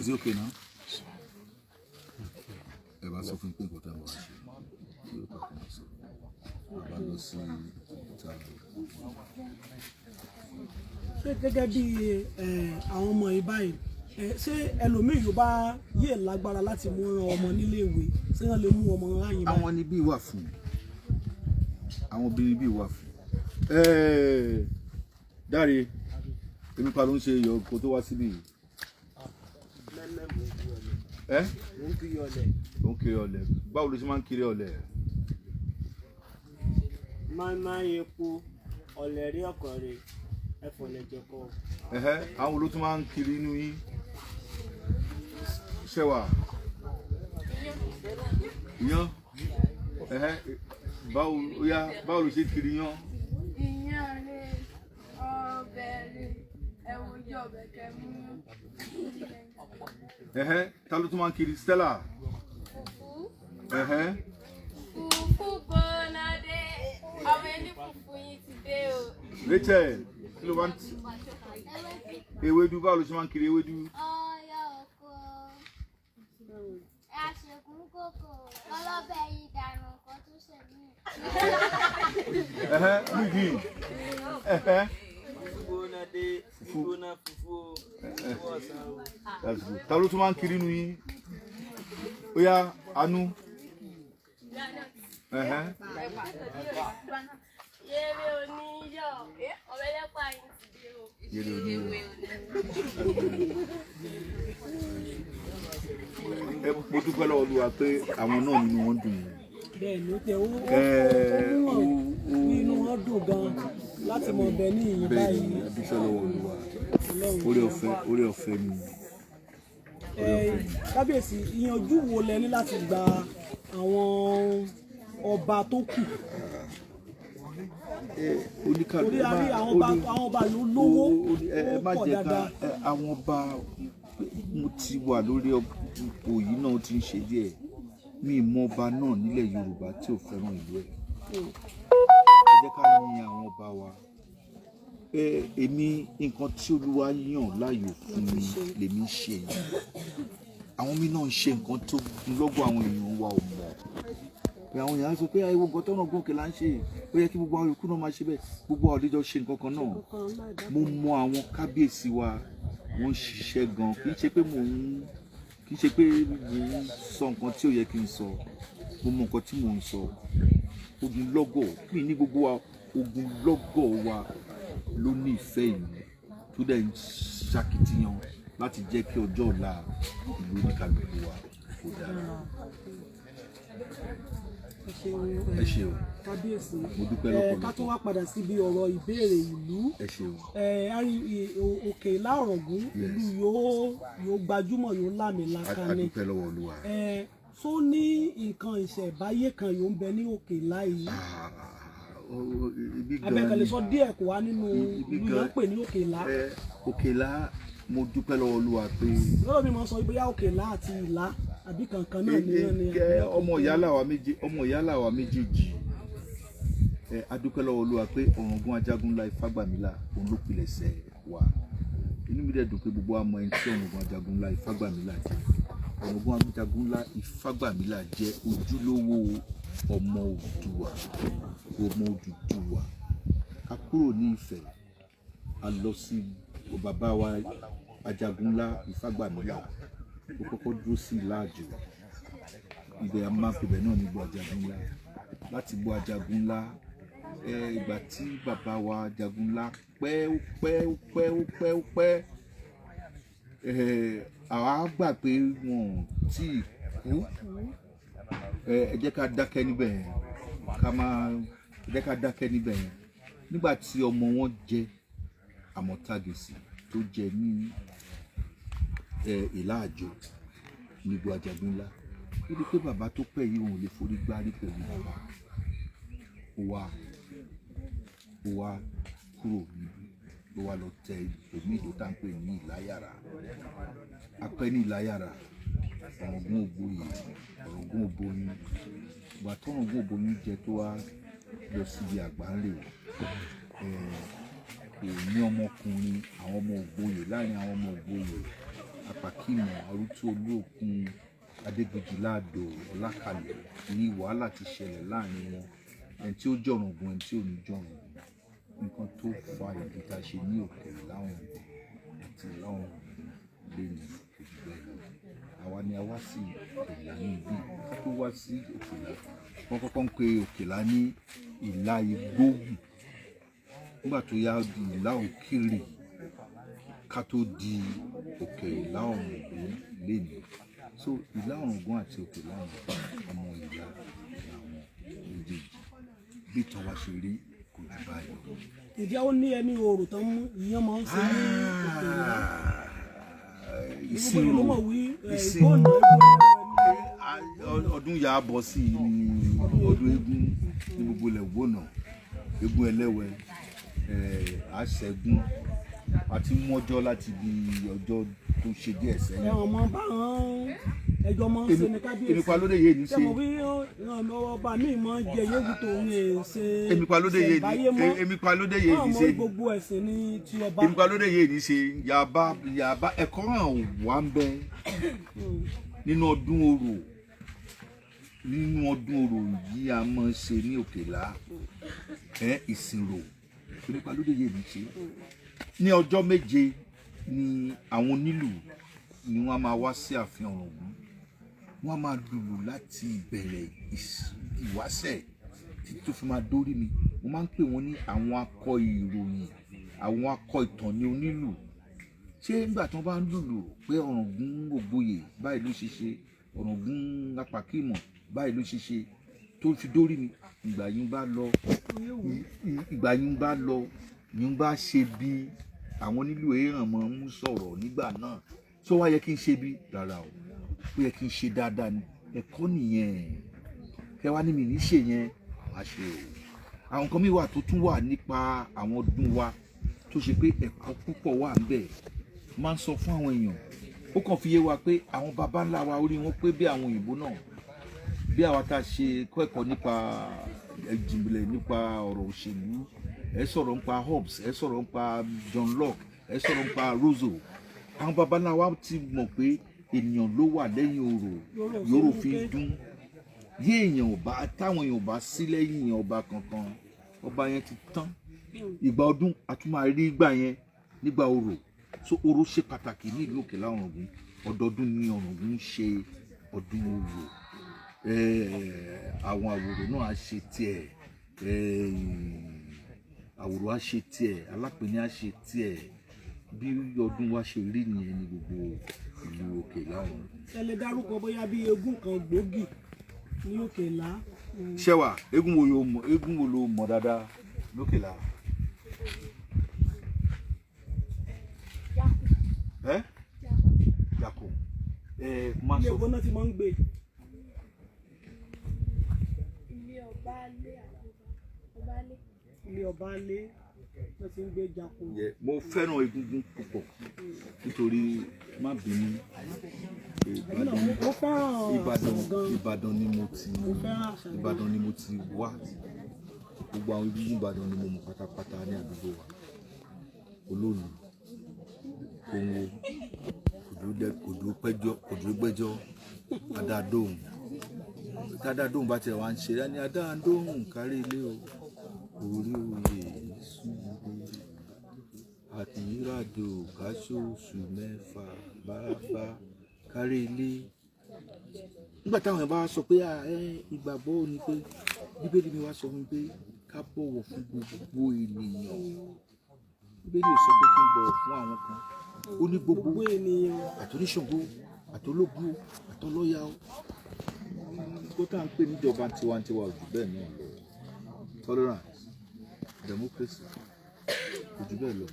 Is it okay now? Ẹ bá sọ fún pé nǹkan tá a bá wá ṣe yóò pa kàn sọ. A bá lọ sí ìta lọ. Ṣé gẹ́gẹ́ bí àwọn ọmọ yìí báyìí, ṣé ẹlòmíì yóò bá yé lágbára láti mú ran ọmọ nílé ìwé, ṣé wọ́n lè mú ọmọ ráyìn báyìí? Àwọn ni bí wà fún, àwọn obìnrin bí wà fún. Dáre, èmi pa ló ń ṣe iyọ̀ kó tó wá síbí yìí. Ẹ́ Mo ń kiri ọ̀lẹ̀. Ó ń kiri ọ̀lẹ̀. Báwo ló ṣe máa ń kiri ọ̀lẹ̀? Máa epo ọ̀lẹ̀ rí ọkọ̀ rẹ̀ ẹ̀fọ́ lẹ̀jẹ̀kọ. Ẹ̀hẹ́, àwọn wo ló tún máa ń kiri inú yín? Ṣẹwà. Iyán. Ẹ̀hẹ́, báwo ó yá, báwo ló ṣe kiri iyán? Iyán rẹ̀, ọbẹ̀ rẹ̀, ẹ̀wọ̀n ojú ọbẹ̀ kẹ́mú. Ẹ̀hẹ́, ta ló tún máa ń kiri? Stella. Fùfú. Ẹ̀hẹ́. Fùfú gbóná dé. Ọmọ ẹni fùfú yín ti dé o. Rachel, kí ló máa ń ewédú, báwo ló ṣe máa ń kiri ewédú? Ọyọ oko àṣekún kòkò ọlọ́bẹ̀ yìí dànù kan tó ṣe mí. Ẹ̀hẹ́, Muideen. Ẹ̀hẹ́. Fùfú gbóná dé, gbígbóná fùfú o, fùfú ọ̀sán o. That's good. Ta ló tún máa ń kiri inú yín? Ó yá, Anu. Ẹ̀hẹ́. Yéré oníyọ̀, ọmọ ẹlẹ́pàá yín ti dé o. Yéré oníyọ̀. Ẹ, mo dúpẹ́ lọ́wọ́ Olúwa pé àwọn náà nínú wọn dùn. Bẹ́ẹ̀ ni, ó tẹ ó Ẹ, ó mú wọn ní inú wọn dùn gan láti mọ ọbẹ̀ ní ìyìn Bẹ́ẹ̀ báyìí. ni, a dúpẹ́ lọ́wọ́ Olúwa. Ọlọ́run. Oore ọ̀fẹ́ ni. Kábíyèsí, ìyànjú wo lẹ ní láti gba àwọn ọba tó kù? Oníkàlù Torí a rí àwọn ọba yìí lówó, ẹ má ó pọ̀ jẹ́ ká dáadáa. Àwọn ọba, mo ti wà lórí ipò yìí náà, ó ti ń ṣe díẹ̀. Mi ì mọ ọba náà nílẹ̀ Yorùbá tí ò fẹ́ràn ìlú ẹ̀. Ẹ jẹ́ ká yin àwọn ọba wa. Èmi, nǹkan tí Olúwa yàn láàyò fún mi lèmi ń ṣe yìí. Àwọn mi náà ń ṣe nǹkan tó lọ́gbọ̀n, àwọn èèyàn wa ò mọ̀ pé àwọn èèyàn á sọ pé àìwò nǹkan tọ́nà gòkè là ń ṣe, ó yẹ kí gbogbo àwọn yòókù náà máa ṣe bẹ́ẹ̀, gbogbo àwọn àlejò ṣe nǹkan kan náà. Mo mọ àwọn kábíyèsí wa, wọ́n ń ṣiṣẹ́ gan. Kì í ṣe pé mò ń sọ nǹkan tí ò yẹ kí n sọ. Mo mọ nǹkan tí mò ń sọ. Ogunlọ́gọ̀ mi ní gbogbo wa, ogunlọ́gọ̀ wa ló ní ìfẹ́ ìlú tó dẹ̀ ń ṣakitiyan láti jẹ́ kí ọjọ́ ọ̀la ìlú oníkàlùkù wa kó dára. Ẹ ṣeun. Ẹ ṣé o. Kábíyèsí. Mo dúpẹ́ Ẹ lọ́pọ̀lọpọ̀. ká tó wá padà síbi ọ̀rọ̀ ìbéèrè ìlú. Ẹ ṣeun. Ẹ a rí Òkè Ìlá Ọ̀ràngún, ìlú yóò gbajúmọ̀, yóò láàmìlaka A ni. dúpẹ́ lọ́wọ́ Olúwa. Ẹ tó ní nǹkan ìṣẹ̀báyé kan yóò ń bẹ ní Òkè Ìlá yìí. Ah, ibi gan Abẹ́kẹ̀lé ni sọ díẹ̀ kó wá nínú Ibi ìlú gan- yẹn ń pè ní Òkè Ìlá. Ẹ, Òkè Ìlá, mo dúpẹ́ lọ́wọ́ Olúwa pé Lọ́dọ̀ mi máa ń sọ bóyá Òkè Ìlá àti Ìlá àbí kankan náà ni wọ́n ní. Ẹ, ọmọ ìyá làwa méjì, ọmọ ìyá làwa méjèèjì. Ẹ, a dúpẹ́ lọ́wọ́ Olúwa pé Ọ̀ràngún Ajagunlá Ifágbàmílà, òun ló pilẹ̀ṣẹ̀ wa. Inú mi dẹ̀ dùn pé gbogbo wa mọ ẹni tí Ọ̀ràngún Ajagunlá Ifágbàmílà jẹ́. Ọ̀ràngún Ajagunlá Ifágbàmílà jẹ́ ojúlówó ọmọ Oòduà, ọmọ Odùduwà. A kúrò ní Ifẹ̀, a lọ sí bàbá wa Ajagunlá Ifágbàmílà, ó kọ́kọ́ dúró sí Ìlàjò. Ibẹ̀ a máa ń pè náà ní Igbó Ajagunlá. Láti Igbó Ajagunlá, ẹ, ìgbà tí bàbá wa Ajagunlá pẹ́, ó pẹ́, ó pẹ́, ó pẹ́, ó pẹ́, ẹ, àwa gbà pé wọn ò tí ì kú. Ẹ jẹ́ ká dákẹ́ níbẹ̀ yẹn, ká máa ẹ jẹ́ ká dákẹ́ níbẹ̀ yẹn. Nígbà tí ọmọ wọn jẹ Àmọ̀tàgèsì tó jẹ ní Ìlà Àjò nígbò Ajagunlá, ó di pé bàbá tó pẹ́ yìí, òun ò lè forí gbárí pẹ̀lú bàbá. Ó wá kúrò níbí, ó wá lọ tẹ omi ìdó tá à ń pè ní Ìláyàrá. Apẹ́ ní Ìláyàrá, Ọ̀ràngún Ògbóyè, Ọ̀ràngún Òbóyin. Ìgbà tó Ọ̀ràngún Òbóyin jẹ, tó wá lọ síbi àgbáńlé, kò ní ọmọkùnrin. Àwọn ọmọ Ògbóyè, láàrin àwọn ọmọ Ògbóyè, Apakímọ̀, Arútú Olóòkun, Adégbèjì Láàdò, Ọlákàlẹ̀ ní wàhálà ti ṣẹlẹ̀ láàrin wọn, ẹni tí ó jọ̀ràngún, ẹni tí ò ní jọ̀ràngún. Nǹkan tó fa ìdí tá a ṣe ní Òkè Ìlá Ọ̀ràngún àti Ìlá Ọ̀ràngún lé ní ojú bẹ́ẹ̀ lọ. Àwa ni a wá sí Òkè Ìlá ní ibi. Ká tó wá sí Òkè Ìlá, wọ́n kọ́kọ́ ń pe Òkè Ìlá ní Ìlá Igbóhùn. Nígbà tó yá ó di Ìlá Òkìrì, ká tó di Òkè Ìlá Ọ̀ràngún lénìí. So Ìlá Ọ̀ràngún àti Òkè Ìlá Ọ̀ràngún, ọmọ ìyá làwọn méjèèjì. Bí ìtàn wa ṣe rí kò jù báyìí lọ. Ǹjẹ́ ó ní ẹni orò tán mú ìyẹn máa ń ṣe ní Òkè Ìlá? Ìsìnrò Gbogbo ìlú mọ̀ wí ìsìn ìgbóhùn ẹgbẹ́ ọdún yà á bọ̀ sí i ní ọdún eégún ní gbogbo ilẹ̀ gbóná, eégún ẹlẹ́wẹ̀, àṣẹgún àti mọ́jọ́ láti bí ọjọ́ tó ṣe díẹ̀ sẹ́yìn. Ẹ̀wọ̀n mọ bá wọn ẹjọ́ máa ń ṣe ní kábíyèsí. Èmi pa lóde yé ní ṣe. Ṣé mo wí ọba mi máa ń jẹ yéwu tó ń ṣe Èmi pa lóde yé ní ṣẹ̀ǹbáyé mọ́. Èmi pa lóde yé ní Wọ́n mọ ṣe. gbogbo ẹ̀sìn ní ti ọba. Èmi pa lóde yé ní ṣe. Yàbá yàbá ẹ̀kọ́ hàn wá ń bẹ nínú ọdún orò, nínú ọdún orò yìí a máa ń ṣe ní Òkè Ìlá, ìsìnrò. Èmi pa lóde yé ní ṣe. Ní ọjọ́ 7 ni àwọn onílù ni wọ́n máa wá sí ààfin Ọ̀ràngún. Wọ́n máa lùlù láti ìbẹ̀rẹ̀ ìwáṣẹ̀ títí tó fi máa dórí mi. Mo máa ń pè wọ́n ní àwọn akọ ìròyìn, àwọn akọ ìtàn ní onílù. Ṣé nígbà tí wọ́n bá ń lùlù pé Ọ̀ràngún Ògboyè báyìí ló ṣe ṣe, Ọ̀ràngún Apakímọ̀ báyìí ló ṣe ṣe, tó fi dórí mi, ìgbà yín bá lọ, ìgbà yín bá lọ, yín bá ṣe bí àwọn onílù èèràn máa ń sọ̀rọ̀ nígbà náà. Ṣé ó wá yẹ kí n ṣe bí? Rárá o, ó yẹ kí n ṣe dáadáa ni. Ẹ̀kọ́ nìyẹn. Kẹ wá ní mi ní ṣe yẹn, wàá ṣe o. Àwọn nǹkan míì wà tó tún wà nípa àwọn ọdún wa tó ṣe pé ẹ̀kọ́ púpọ̀ wà ńbẹ̀. Máa ń sọ fún àwọn èèyàn, ó kàn fi yé wa pé àwọn baba ńlá wa orí wọn pé bí àwọn òyìnbó náà, bí àwa tá a ṣe kọ́ ẹ̀kọ́ nípa ìjìnlẹ̀ nípa ọ̀rọ̀ òṣèlú, ẹ sọ̀rọ̀ nípa Hobbes, ẹ sọ̀rọ̀ nípa John Locke, ẹ sọ̀rọ̀ nípa Rousseau. Àwọn baba ńlá wa ti mọ̀ pé ènìyàn ló wà lẹ́yìn orò yòrò fi ń dún. Yé èèyàn ò bá táwọn èèyàn ò bá sí lẹ́yìn ọba kankan, ọba yẹn ti tán. Ìgbà ọdún a tún máa rí ìgbà yẹn nígbà orò. So orò ṣe pàtàkì ní ìlú Òkè Ìlá Ọ̀ràngún. Ọdọọdún ni Ọ̀ràngún ṣe ọdún orò. Àwọn àwòrò náà á ṣe tiẹ̀, àwòrò á ṣe tiẹ̀, alápèní á ṣe tiẹ̀. Bí ọdún wa ṣe rí nìyẹn ní gbogbo ìlú Òkè Ìlá Ọ̀ràngún. Ẹ lè dárúkọ bóyá bí eégún kan gbòógì ní Òkè Ìlá. Ṣẹ́wà, eégún wo yóò mọ̀, eégún wo lo mọ̀ dáadáa lókè Ìlá? Ẹ́ Jako. Máa Ilé sọ ìbọn náà ti máa ń gbé. Ilé ọba lé àbúrò ọba lé. Ilé ọba lé wọ́n ti ń gbé Jako. Mo fẹ́ràn egúngún púpọ̀ nítorí má bínú. Mo fẹ́ràn Ìbàdàn gan. Ìbàdàn ni mo ti Mo fẹ́ràn àṣà gan. Ìbàdàn ni mo ti wá. Gbogbo àwọn egúngún Ìbàdàn ni mo mọ̀ pátápátá ní àdúgbò wa. Olóòlù, Kòǹgò, Kòdúró gbẹ́jọ́, Adádóhùn. Tádádóhùn bá tiẹ̀ wá ń ṣe, ní Adádóhùn kárí ilé o. Orí oyè ìṣúgbó àti ìrìnàjò káṣóṣù mẹ́fà bàbá kárí ilé. Nígbà táwọn èèyàn bá sọ pé ìgbàgbọ́ ni pé Bíbélì mi wá sọ fún mi pé ká bọ̀wọ̀ fún gbogbo ènìyàn. Bíbélì ò sọ pé kí n bọ̀wọ̀ fún àwọn kan. Ó ní gbogbo ènìyàn, àtòníṣàngó, àtológun, àtọlọ́yà o. Kó tá à ń pè níjọba tiwantiwa ò jù bẹ́ẹ̀ náà lọ. Tolerance, democracy, kò jù bẹ́ẹ̀ lọ.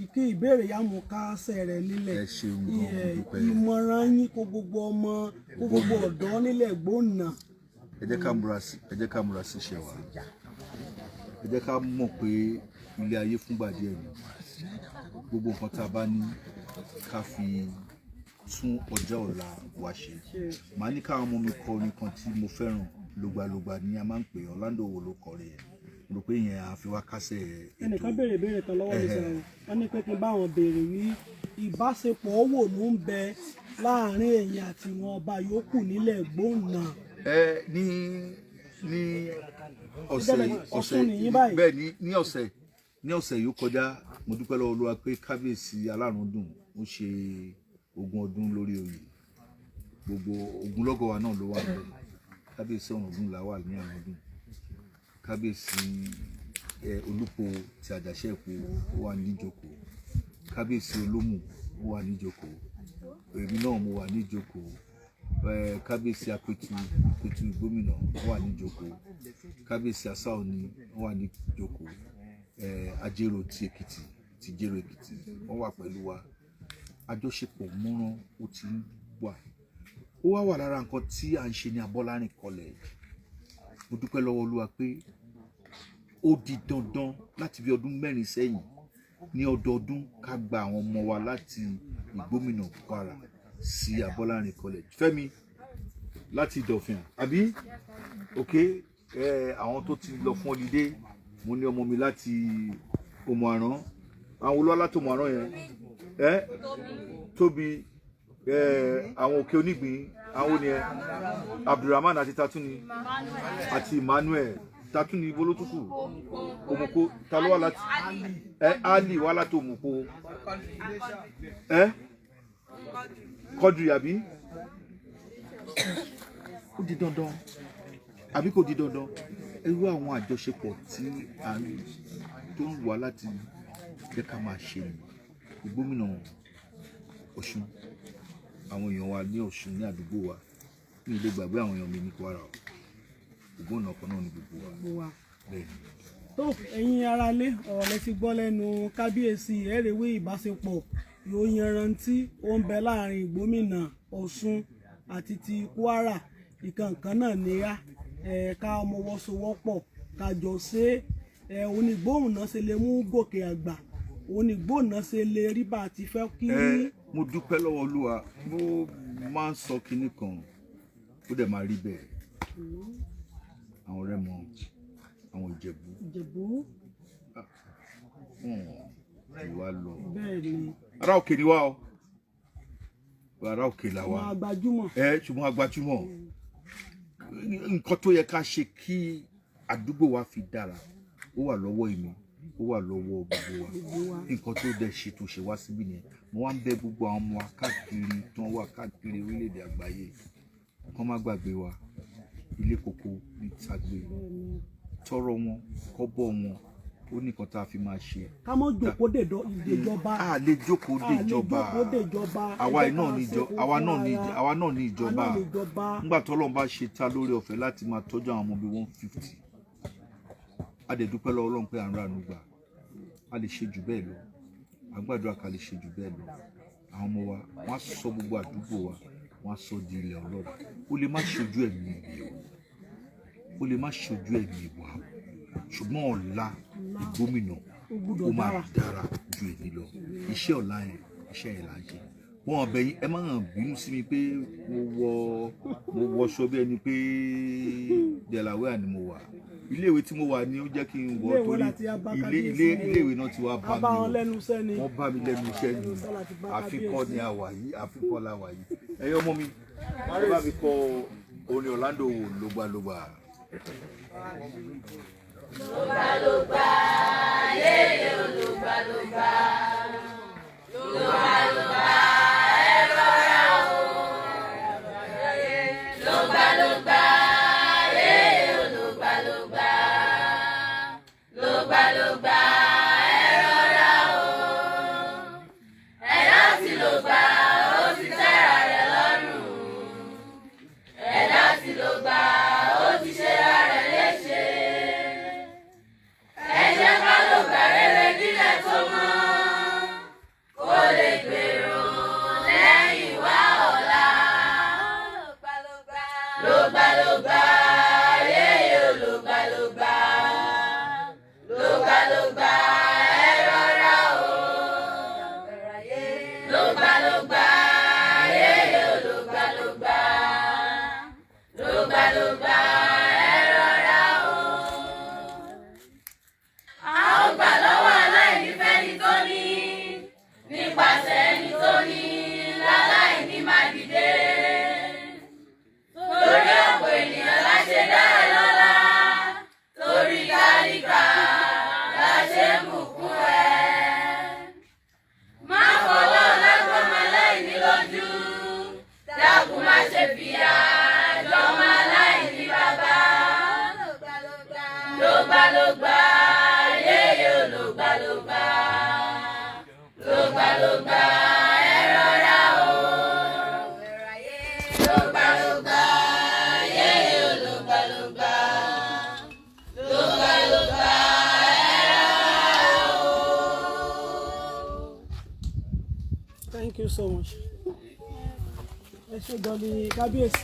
Ìkí ìbéèrè yà mú kásẹ̀ rẹ̀ lílẹ̀. Ẹ ṣeun gan, mo dúpẹ́. Ìmọ̀ràn yín kó gbogbo ọmọ, kó gbogbo ọ̀dọ́ nílẹ̀ gbóná. Ẹ jẹ́ ká múra sí, ẹ jẹ́ ká múra sí iṣẹ́ wa. Ẹ jẹ́ ká mọ̀ pé ilé ayé fúngbà díẹ̀ ni. Gbogbo nǹkan tá a bá ní ká fi tún ọjọ́ ọ̀la wa ṣe. Màá ní káwọn ọmọ mi kọ orin kan tí mo fẹ́ràn, lògbàlògbà ni a máa ń pè é, Orlando wo ló kọrin yẹn. Mo rò pé ìyẹn á fi wá kásẹ̀ ètò. Ẹnìkan béèrè béèrè kan lọ́wọ́ mi sọ̀rọ̀, wọ́n ní pé kí n bá wọn béèrè wí ìbáṣepọ̀ wò ló ń bẹ láàrin èèyàn àti wọn ọba yòókù nílẹ̀ Ìgbómìnà. Ẹ ní ọ̀sẹ̀ ọ̀sẹ̀ Ọ̀tún nìyí báyìí. Bẹ́ẹ̀ ni, ní ọ̀sẹ̀ yìí ó kọjá, mo dúpẹ́ lọ́wọ́ Olúwa pé kábíyèsí Alárùndùn ó ṣe 20 ọdún lórí oyè. Gbogbo ogunlọ́gọ̀ wa náà ló wà níbẹ̀. Kábíyèsí Ọ̀ràngún là wà ní Àrùndùn, kábíyèsí Olúpo ti Àjàṣẹ́ Èkó ó wà níjókòó, kábíyèsí Olómù ó wà níjókòó, èmi náà mo wà níjókòó, kábíyèsí Apẹ̀tù, Apẹ̀tù Ìgbómìnà ó wà níjókòó, kábíyèsí Asáòní ó wà níjókòó, Ajérò ti Èkìtì, ti Jérò Èkìtì, wọ́n wà pẹ̀lú wa. Àjọṣepọ̀ mọ́rán ó ti ń wà, ó wá wà lára nǹkan tí à ń ṣe ní Abọ́lárìn College. Mo dúpẹ́ lọ́wọ́ Olúwa pé ó di dandan láti bí ọdún 4 sẹ́yìn, ní ọdọọdún, ká gba àwọn ọmọ wa láti Ìgbómìnà Kwara sí Abọ́lárìn College. Fẹ́mi láti Ìdọ̀fìn àbí ok, àwọn tó ti lọ fún holiday, mo ní ọmọ mi láti Òmù-Àrán, àwọn olúwa láti Òmù-Àrán yẹn, ẹ tóbi, àwọn Òkè Onígbín, àwọn ni ẹ Abdulrahman àti Tatuni àti Emmanuel. Tatuni bolótùkù Òmùkó, ta ló wà láti ẹ Ali wà láti Òmùkó, ẹ Quadri àbí. Ó di dandan àbí kò di dandan? Irú àwọn àjọṣepọ̀ tí à ń tó ń wá láti jẹ́ ká máa ṣe ni Ìgbómìnà Ọ̀ṣun, àwọn èèyàn wa ní Ọ̀ṣun ní àdúgbò wa, mi ì lè gbàgbé àwọn èèyàn mi ní Kwara o. Ògbónà kan náà ní gbogbo wa. Gbogbo wa. Bẹ́ẹ̀ ni. Tó ẹ̀yin aráalé, ọ̀rọ̀ lẹ ti gbọ́ lẹ́nu kábíyèsí. Ẹ̀rẹ̀wé ìbáṣepọ̀ yóò yanrantí ó ń bẹ láàrin Ìgbómìnà Ọ̀ṣun àti ti Kwara. Ìkànkan náà nira ká ọmọwọ́sowọ́pọ̀ ká jọ ṣe é, onígbóhùn náà ṣe lè mú gòkè àgbà, onígbóhùn náà ṣe lè rí bá a ti fẹ́ kí. Ẹ mo dúpẹ́ lọ́wọ́ Olúwa. Mo máa ń sọ kinní kan, ó dẹ̀ máa rí bẹ́ẹ̀. Àwọn Rẹ́mọ, àwọn Ìjẹ̀bú, Ìjẹ̀bú. Wọn jù wá lọ. Bẹ́ẹ̀ ni. Ará òkè ni wá o, ará òkè là wá. Wọn agbájúmọ̀. Ẹ ṣùgbọ́n agbájúmọ̀ nǹkan tó yẹ ká ṣe kí àdúgbò wa fi dára, ó wà lọ́wọ́ èmi, ó wà lọ́wọ́ gbogbo wa. Gbogbo wa. Nǹkan tó dẹ̀ ṣe tó ṣe wá síbí nìyẹn. Mo wá ń bẹ̀ gbogbo àwọn ọmọ wa káàkiri tó ń wà káàkiri orílẹ̀-èdè àgbáyé, kán má gbàgbé wa. Ilé koko ní tagbe tọrọ wọn kọ́bọ̀ wọn, ó ní nǹkan tá a fi máa ṣe. Ká mọ́ jòkó dèjọba. A lè jókòó A lè déjọba. jókòó déjọba. Àwa Ẹ jẹ́ náà ká ní ìjọ ṣe àwa náà ní fúnra àwa náà ní ìjọba. Àwa náà ní ìjọba. Nígbà tí Ọlọ́run bá ṣe ta lórí ọ̀fẹ́ láti máa tọ́jú àwọn ọmọ bíi 150, a dẹ̀ dúpẹ́ lọ́wọ́ Ọlọ́run pé à ń ràánú gbà. A lè ṣe jù bẹ́ẹ̀ lọ, à ń gbàdúrà ká lè ṣe jù bẹ́ẹ̀ lọ. Àwọn ọmọ wa, wọ́n á sọ gbogbo àdúgbò wa, wọ́n á sọ di ilẹ̀ ọlọ́ràá. Ó lè má ṣojú ẹ̀mí mi o, ó lè má ṣojú ẹ̀mí wa o, ṣùgbọ́n ọ̀la Ìgbómìnà Ó gbúdọ̀ ó máa dára. dára ju èmi lọ. Iṣẹ́ ọ̀la yẹn, iṣẹ́ yẹn là ń ṣe. Wọn ọbẹ yín, ẹ má hàn bínú sí mi pé mo wọṣọ bí ẹni pé Delaware ni mo wà. Iléèwé tí mo wà ni ó jẹ́ kí n wọ̀ Iléèwé torí láti wá bá ilé kábíyèsí ilé o. iléèwé náà ti wá A bá bá mi wọn o. lẹ́nu iṣẹ́ ni. Wọ́n bá mi lẹ́nu iṣẹ́ ni. Lẹ́nu iṣẹ́ láti bá Àfikọ́ kábíyèsí. ni a wà yìí, àfikọ́ la wà yìí. Ẹ̀yin ọmọ mi, ẹ bá mi kọ orin Orlando wò lógbàlógbà. Lógbàlógbà yéye ológbàlógbà, lógbàlógbà ẹ rọra o. Lógbàlógbà yéye ológbàlógbà, lógbàlógbà ẹ rọra o. Ẹ̀dá tí ló gbà ó ti tẹ́ra rẹ̀ lọ́rùn. Ẹ̀dá tí ló gbà ó ti ṣera rẹ̀ léṣe. Ẹ jẹ́ ká ló gbà rere nílẹ̀ tó mọ́. Lógbàlógbà yéyé o, lógbàlógbà, lógbàlógbà, ẹ rọra o. Lógbàlógbà yéyé o, lógbàlógbà, lógbàlógbà, ẹ rọra o. Thank you so much. Ẹ ṣé gan ni, kábíyèsí.